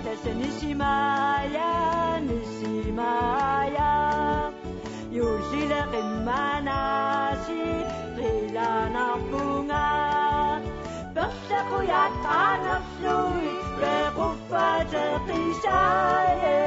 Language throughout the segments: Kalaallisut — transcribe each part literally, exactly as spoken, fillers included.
Tassa Nisi-Maja, Nisi-Maja. Juullile qimmanaasi qilanarpunga. Perlaqujat qaangerlugit pequffateqisaaje.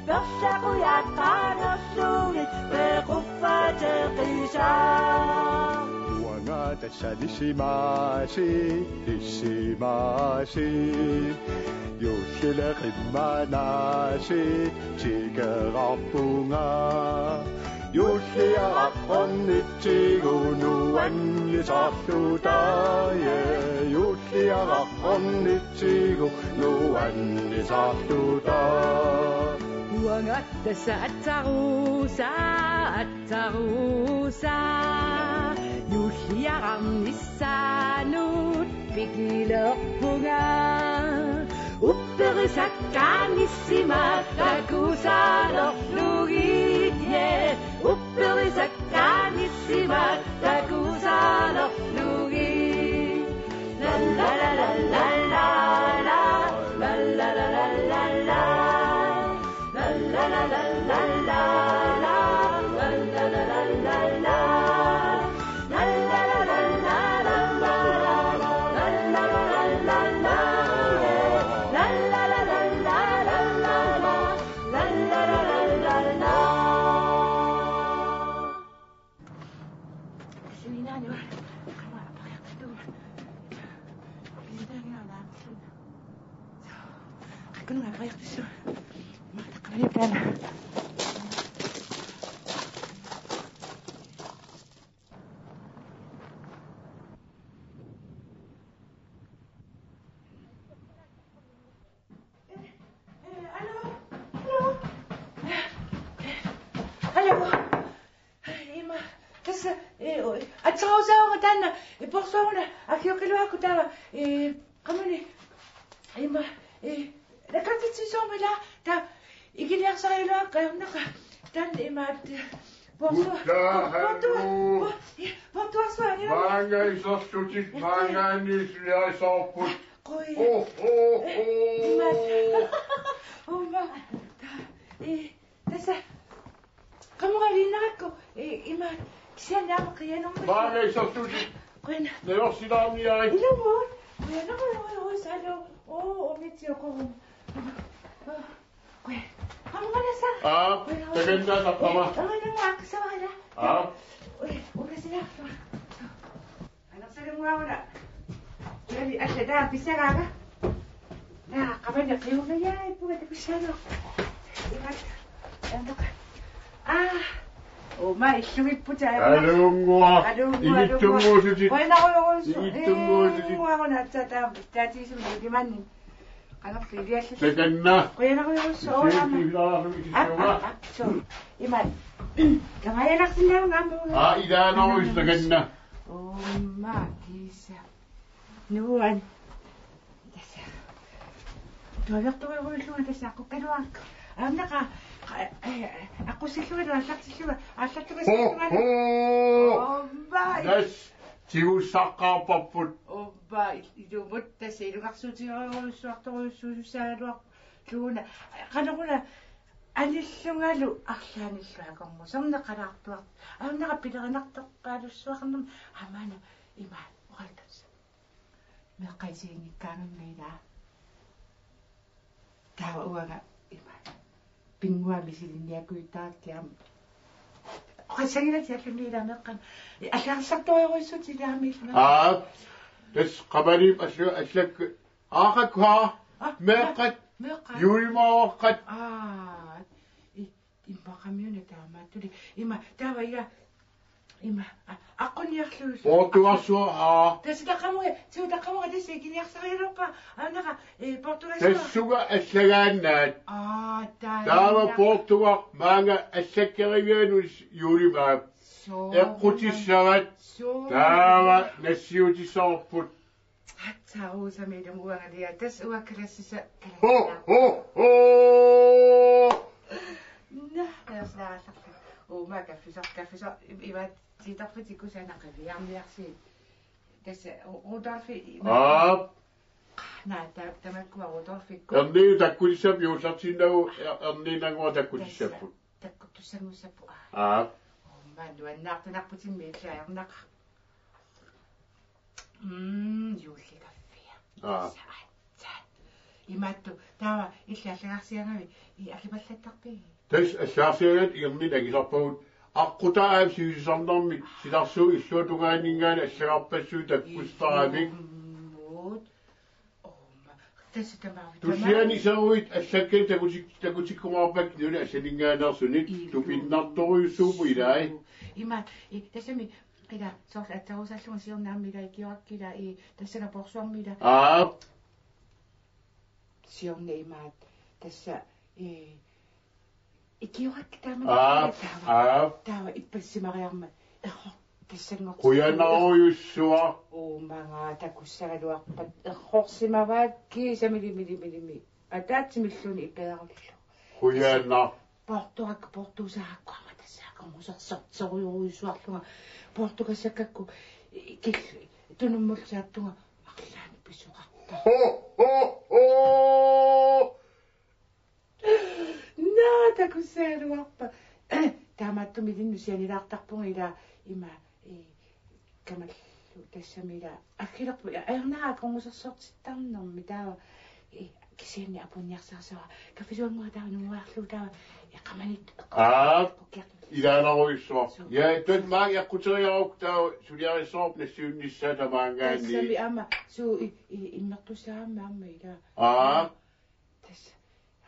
Perlaqujaqaangerlugit pequffateqisaa. Uanga tassa Nisi-Maasi, Nisi-Maasi. Juullile qimmanaasi tikerarpunga. Juulliaraq ornitsigu nuannisarluta, ja, juulliaraq ornitsigu nuannisarluta. Uanga tassa Atsarusa, Atsarusa, juulliaraq nissaanut pikilerpunga. Upperisakkaanissima takusaalerlugit, ja, upperisakkaanissima takusaalerlugit. La la la la la la, la la la la la la. Aluu. Aluu. Ima, tassa, eh, oi, Atsarusa uanga taanna, eh, porsuuna, akiokiluakku taava, eh, qamani, ima, eh, nakkartitsisuumik ilaa, taava, ikiliarsarigaluakka ajornaqa, taanna ima, eh, porsu-, Kuttaa portu-, haluu. Por-, eh, portuarsuaq, ima. Maanga iserlutit, maangaanniit suliarisoorput. Qui. Oh, oh, oh. Ima. Uma. Eh, tassa. Qamuga liinnarakku, eh, ima, kisianni aamma qianermik. Maanga iserlutit. Qujan. Najorsilaarniarit. Ilumut. Qujanaq, qujanaq, qujanaq, aluu. Oo, umitsiuqugum. Qujan. Qamuga tassa. Aa, qujan. Takanna tappama. Eh, takanna aqisavara. Aa. Ui, ukasilaarpa. Anersalunnguaruna. Tuli alla taava pisaraanga. Naa, qamani qiumajaippunga takussaanera. Imat. Antoq. Aa. Uma illugipputa aamma. Aluunnguaq. Aluunnguaq, aluunnguaq. Igittunnguusutit. Qujanarujorujussuaq. Igittunnguusutit. Ee, nguaruna atsa taama. Taatigisumik ilimanni. Qanorlu iliallusi. Takanna. Qujanarujorujussuaq. Isuuti aamma. Ilaarlugit. Aap, isuuga. Aap, aap, suu. Imat. Kamaajallaarsinnaavunga aamma. Aa, ilaanarujussuaq takanna. Uma kiisa. Nuan. Tassa. Tuaviartorujuullunga tassa aqqukkaluartoq. Aamma qa-, qa-, eh, aqqusillunga aallartillunga, aallartillunga. Ho, ho! Omma. Tassa tigussaqqaarparput. Omma, il-, ilumut tassa ilungersuutigerujussuartorujussuusussaagaluarluguna. Qanoruna anillungalu arlaannillu akornuserneqalaartuartoq. Aamma qa pilerinartorpaalussuarnermi aamma ima oqaluttussaq. Meeqqat isiginngikkaangamik ilaa. Taava uanga ima. Pinnguami silinniakuittaartiam. Oqassangilat jalluni ilaa meeqqat. Allarisartorujussuutit ilaa aamma ilaa. Aa, tassa qamani allu-, allak-, aaqakku haa. Aa, meeqqat. Meeqqat. Juulimaaraqqat. Aa, i-, Immaqamiuna taamaattuli. Ima, taava ia. Ima, a-, aqquniarlugu. Poortugarsuaq, aa. Tassa taqqamunga, suu taqqamunga tassa ikiniarsarigaluarpara. Aamma qa, eh, poortugarsuaq. Tassunga allagaannaat. Aa, taava. Taava poortugaq maanga allakkerivianut juulimaap. Suu. Eqqutissavat. Suu. Taava nassiutisoorput. Atsa, Rosa, meidän uangalia. Tassa uanga klassissa, klassissa. Ho, ho, ho! Nå, lad os lade os. Oma kaffiso, kaffiso. Iva, tiitarput ikusanaqaviarniarsi. Tassa, Ru-, Rudolfi, ima. Aap. Naa, ta-, tamakkua Rudolfikkut. Erniinnaq takkutissapput, juullertinnagu er-, erniinnannguaq takkutissapput. Takkuttussanngussapput, aa. Aa. Uumma, nuannaartunarputit miillaajornaq. Mm, juullikaffia. Aa. Sa-, aatsaat. Imaattoq, taava illit allagarsiagavit, i allipallattarpigit? Tassa allagarsiagat ingerlanerit angisarpagut. Aqqutaa aamma sivisisarnermik silarsuup illuatungaaninngaanniit allagarpassuit takkuttaramik. Illummut. Ooma. Tassa tamaavit. Tusiani tamaavit. Saruit allakkat takutik-, takutikkumaarpakka nunani allaninngaanneersunit. Illu. Tupinnartorujussuupput ilai. Ima, i, tassami, ila, soorlu aatsaat aallunga siorna aamma ila ikiorakkit ila, i, tassanga porsuarmi ila. Aap. Siorna imaat, tassa, i, ikiorakkit taama. Aap, taava, aap. Taava ippassimariarmat. Error, tassanngortittarput. Qujanarujussuaq. Uumanga takussagaluarpat errorsimavaakkit samili mili mili mili. Ataatsimilluunniit ipeerullu. Qujanaq. Poortuakka, poortuusaarakku aamma tassa akornusersorsorujorujussuarlunga. Poortukassakkakku i-, kil-, tunummullu saattunga arlaannik pisoqartoq. Ho, ho, ho! Naa, takussagaluarpat. Taamaattumik ilinnut sianilaartarpunga ila ima, i, kamallu tassami ila. Aggilerpunga, ajornera akornusersortittarnermi taava, i, kisianni apuunniarsarissavara. Kaffisuannguaq taava nunguarlugu taava, i, qamanit. Aap, qukkiartut. Ilaanarujussuaq. Suu. Ja, tassa maanga eqquteriaruk taava suliarissavarput nassiunnissaa tamaanngaanniit. Tassami aamma, suu, i, i, immertussaq aamma, aamma ila. Aap. Tassa.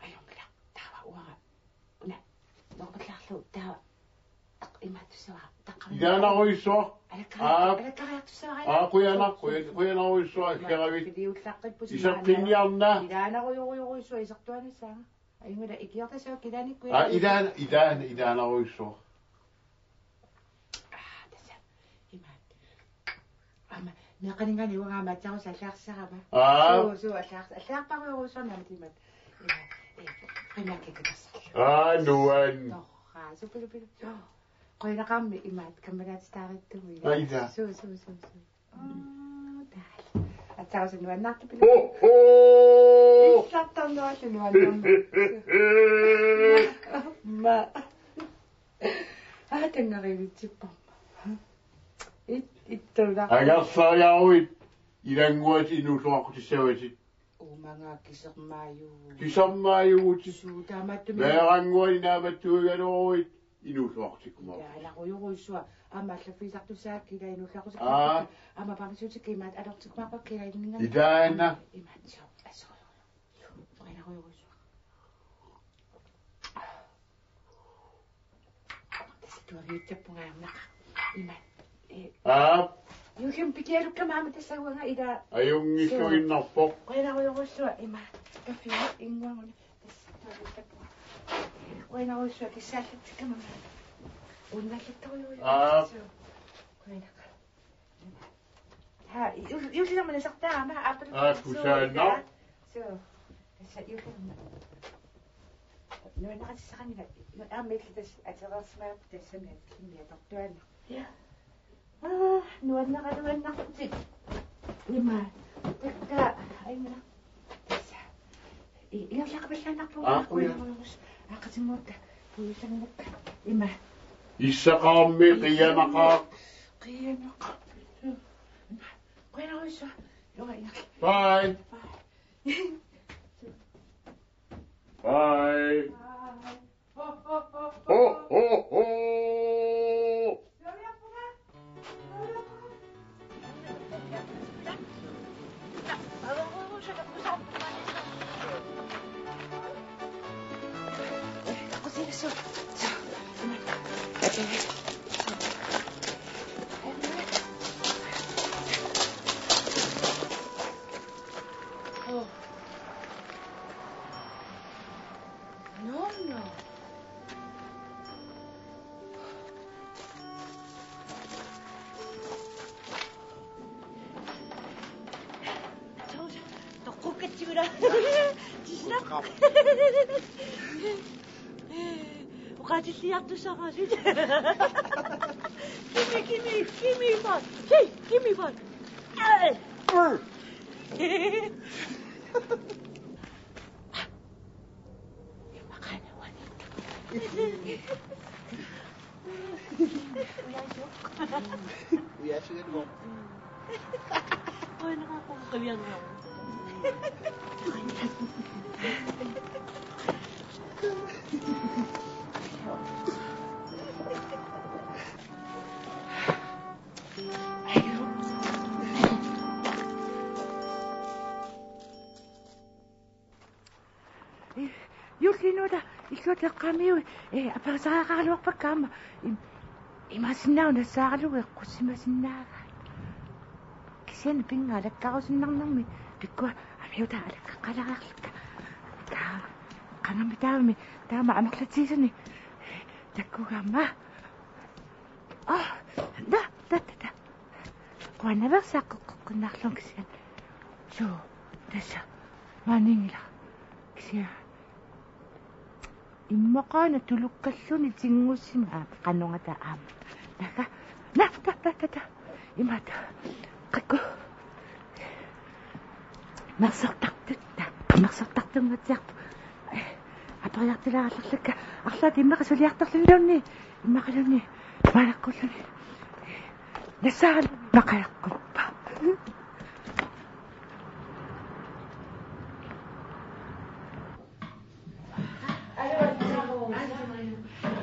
Ajunngilaq. Taava uanga. Una. Norpallaarlugu taava. Aq-, imaattussavara. Taqqamani. Ilaanarujussuaq. Alakkari-, aap. Alakkariartussavara. Aa, qujanaq, qujan-, qujanarujussuaq, ima, aggeravit. Piliullaqqippusi. Isertinniarna. Ilaanarujorujorujussuaq isertuanissaanga. Ajunngilaq ikiortassavat kilaanikkut. Aa, ilaana, ilaana, ilaanarujussuaq. Aa, tassa. Imaat. Aamma, meeqqaninngaanniit uanga aamma aatsaat allagarsiarama. Aa. Suu, suu, allagar-, allagarparujorujussuarnik aamma tiimat. Imaat, ee, qimakkikkatarsallu. Aa, nuan. Torraa, suu, pilu, pilu. Qujanaqaarmi imaat, kammalaatitaarittugu. Aa, ila. Suu, suu, suu, suu. Aa, taal. Aatsaat nuannaartut pilu. Ho, ho! Illartarnuallu nuannerma. Ma. Aa, tanngarivitsipparma. It-, ittula. Angarsariaruit ilannguatit inuulluaqqutissavatit. Uumanga kisermaajuvugut. Kisermaajuvugut. Suu, taamaattumik. Meerannguanik naammattuugaluaruit inuulluaqqutsikkumaarputit. Ilaanarujorujussuaq. Aamma allaffigisartussaakkit ila inuulluaqqutsikkumaarpakka. Aa. Aamma pamisuutikka imaat atortikkumaarpakka ila ilinninga. Ilaana. Imaat suu. Assorujorujussuaq. Qujanarujorujussuaq. Tassa tuaviutsappunga ajornaqaaq. Ima. Ee. Aap. Juullimi pikialukkama aamma tassa uanga ila. Ajunngilluinnarpoq. Suu. Qujanarujorujussuaq ima. Kaffi innguamuna. Tassa tuaviutsappunga. Qujanarujussuaq kissaallatsikkama. Unnallattorujussuaq. Aap. Suu. Qujanaq. Haa, ju-, juullilerma nasartaa aamma aappaluk. Aa, suu, kusaannaq. Suu. Tassa juullilerma. Nuanneqatissaqanngilaq. Aamma illit tassa atereersimagaapput tassami atortuaannaq. Ja. Aa, nuanneqaluannarputit. Ima. Takka, aimma. Tassa. I-, ingerlaqqipallaannarpunga. Aa, quja. Qujanarujorujussuaq. Aaqqatinngorta. Puisanngorta. Ima. Issaqarmi qianaqaaq. Qianaqaaq. Ima. Qujanarujussuaq. Ilunga ingerla. Bye. Bye. Bye. Bye. Ho, ho, ho. No, no. Toqqukkatsigula. Tisla. Oqaatilliartussaagassi. Kimi, kimi, kimi bye. Hey, kimi bye. Hey. Juulliup nuula illuata eqqaamiui, ee, aperisariaqaraluarpakka aamma. Im-, imaassinnaavoq nassaaralugu eqqussimasinnaagaat. Kisianni pinnga alakkarusunnarnermi pikkua amiutaa alakkaqalaarlukka. Taa, qangammi taavami taama amerlatigisuni takkugaamma. Aa, ta, ta, ta, ta. Quannaveersaaq qeqqeqqinnarlugu kisianni. Suu, tassa. Maaniinngilaq. Kisianni. Immaqaana tulukkalluni tingussima, aa, qanungata aamma. Naga. Na, ta, ta, ta, ta. Imaattoq. Qakku. Mersortartut, ta, mersortartunnguatsiarput. Aperiartilaarlukka. Arlaat immaqa suliartorluniluunniit. Immaqaluunniit. Maannaqqulluunniit. Nassaaralunniit immaqalaqquppa.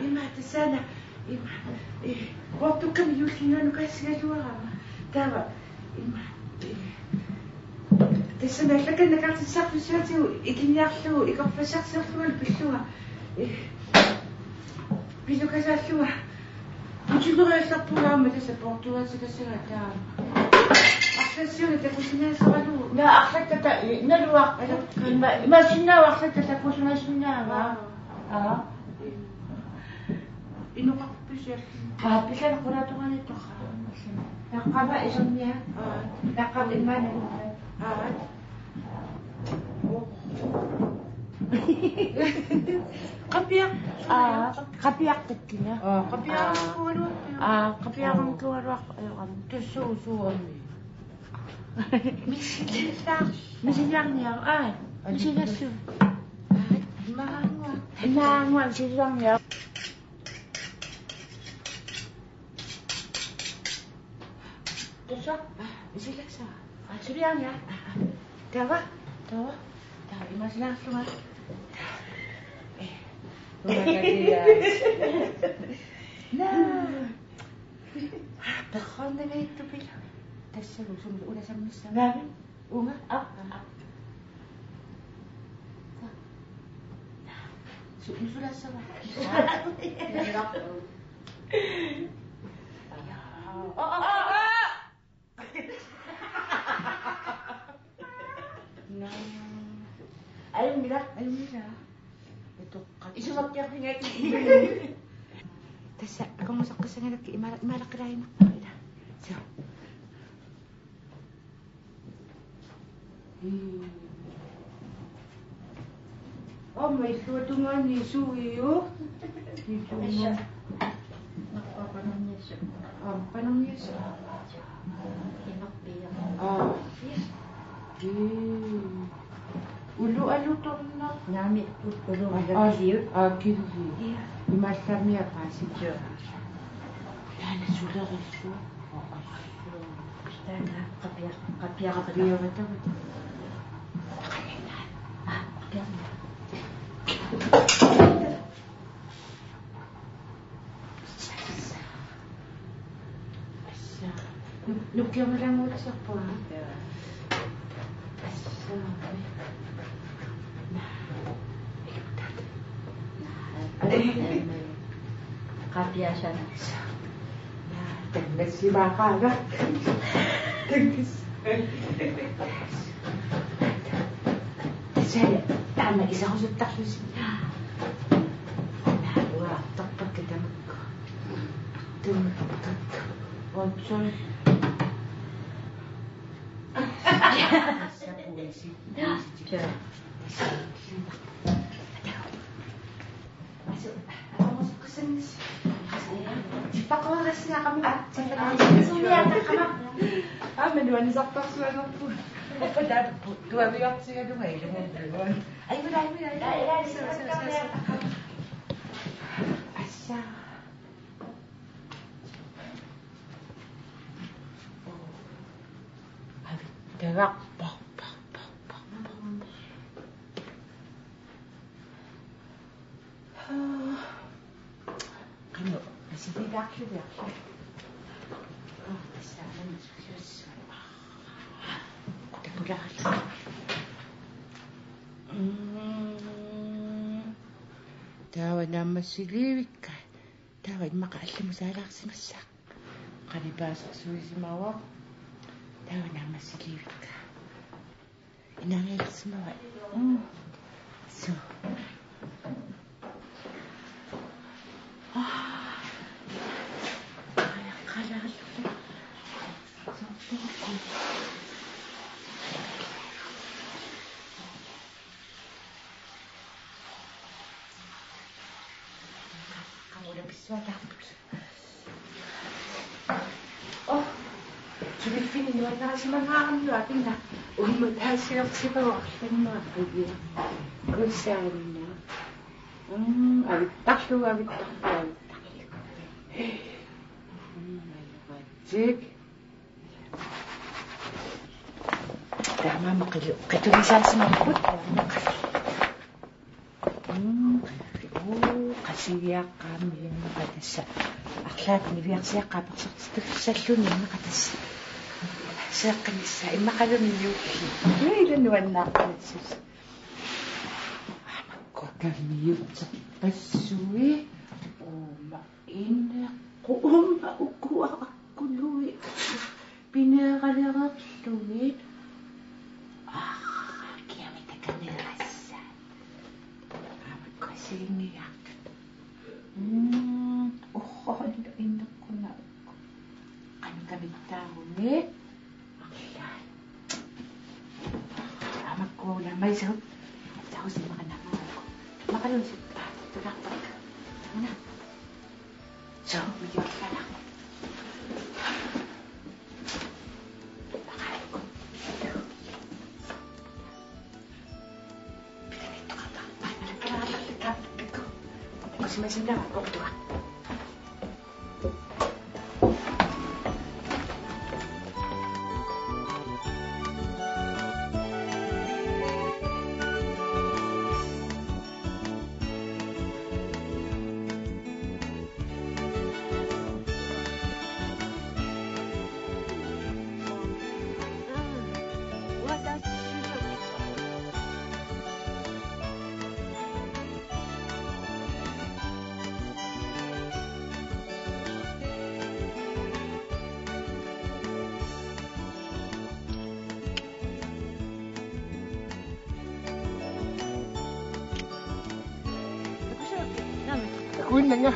Ima tassani, ima, eh, portukkami juulliup nuuna nukaasigaluarama. Taava, ima, eh, tassami allakkannakartitsisarfissuatigut ikinniarlugu ikorpassarsiorlungalu pillunga. Eh, pillukasaallunga. Utileriallarpunga aamma tassa portugaasigassagaat taama. Arlassiuna takusinnaasaralugu. Naa arlakkata, naluaq. Ima, imaassinnaavoq arlakkata takusinnaassinnaavaa. Aa. Inoqarpisiaq. Aa, pillana qulaatungaaniittoq. Taqqama isornia. Aa. Taqqama imaana. Aa. Qapiaq. Aa, qapiaq takkina. Aa, qapiaq. Aa, qapiaq kualuaq. Tussuusuami. Misiliar. Misiliarniaq. Aa, misilassu. Maangua. Maangua misiliarniaq. Tusa, ah, isilassa. Ah, suliarniaq. Ah, ah. Taava, taava. Taava, imaassinnaallunga. Eh. Naa. Perroornavittupilu. Tassalu sumut ulasammissaa. Naami. Uunga. Aa, aa. Su-, nusulassava. Aa, aa, aa. Naa. Ajunngilaq, ajunngilaq. Itoqqat. Isumaqqiarfiga. Tassa, akornuseqqissanngilakkit ima-, imaalaqqilaarinnarpara ila. Suu. Aamma illuatungaani suiu. Illuatungaani. Assa. Naqqapanarniassaq. Aamma panarniassaq. Imarpia. Aa. Ii. Ulu alutornaq. Naami ulu alutornaq. Aa, kiliu. Aa, kiliu. Ia. Imaallaammiaat paasipput. Joo. Taanna sulerissuaq. Taanna qapiaq-, qapiaq-, qapiaqatavut. Aa, qapiaq-. Assa. Nukkiamalaanguutsiarpunga. Assa. Qapiassana. Tangassimaaqaanga. Tangas. Tassa taama isarusuttarlusi. Uanga artorpakka tamakku. Tamakku. Onsul. Tassa puisi. Puisi. Tassa. Asu, asu, asu, asu. Tipaqorassiaqama, tipaqorassiaqama. Aamma nuannisartarsuanerpu. Uppa taava tuaviortigalunga ilumut. Ai, mira, mira, mira, mira, suu, suu, suu, suu. Assa. Avittagaq, pa, pa, pa. Qanoq, assigiigaarlugu. Aa, tassa aamma suliassaq. Qutapulaarlugu. Mm. Taava naammassiliivikka. Taava immaqa allamut saalaarsimassaaq. Qalipaasersuisimavoq. Taava naammassiliivikka. Inariarsimava. Mm. Suu. Ah. Ajaqqalaarlugu. Sortuukkut. Qangulapissuataarput. Oh, kiliffini nuannarisimagaanni apinna. Uumma taasiortipagu arlanniarput. Kusaanna. Mm, avittarlugu, avittarlugu, avittarlugu. Mm, ajoratsik. Taamaammat qilu-, qitulisaasimapput. Mm, uu, qasigiaqqaami immaqa tassa. Arlaat niviarsiaqqat apersortittussalluni immaqa tassa. Seeqqinissaq immaqalu miullii. Uila nuannaarpassuit. Aamakku kamiutserpassuit. Uuma ineqqu-, uuma ukua aqqului. Pineeralereerlugit. Aa, kiamita kaneerassaat. Aamakku assigiinngiiaartut. Mm, urrorlu inneqqunnaakku. Qanoq kamittaaruni? Arlaat. Aamakku ula maisut. Tausi maqanamaarakku. Maqaluusippa. Tularpakka. Una. Suu, mikiorlana. Takuinnanga.